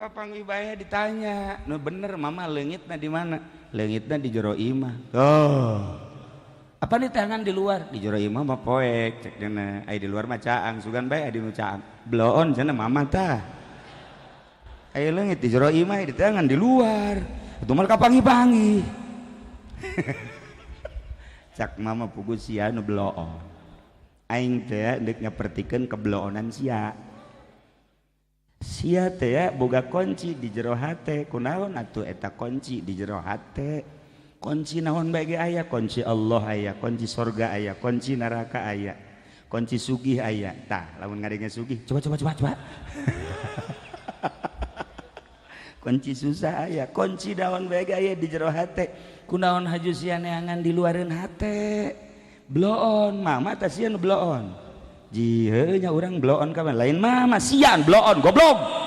Kapanggih bae ditanya, nu bener mama leungitna di mana? Leungitna di jero imah. Oh. Apa di tangan di luar? Di jero imah mah poek cek dina. Ai di luar mah caang, sugan bae di nu caang. Bloon cenah mama tah. Ai leungit di jero imah di tangan di luar. Itu mah kapanggih-panggih. Cak mama pugu sia nu bloon. Aing teh deuk nyapertikeun kebloonan sia. Sia teh boga kunci di jero hate, kunaon atuh eta kunci di jero hate? Kunci naon bae ge aya, kunci Allah aya, kunci sorga aya, kunci neraka aya, kunci sugih aya. Tah, lamun ngadenge sugih, coba coba coba coba. Kunci susah aya, kunci naon bae ge aya di jero hate. Kunaon haju sia neangan di luareun hate? Bloon, mama tah sia nu bloon. Jiheunya urang bloon kapan? Lain mama sian bloon goblok.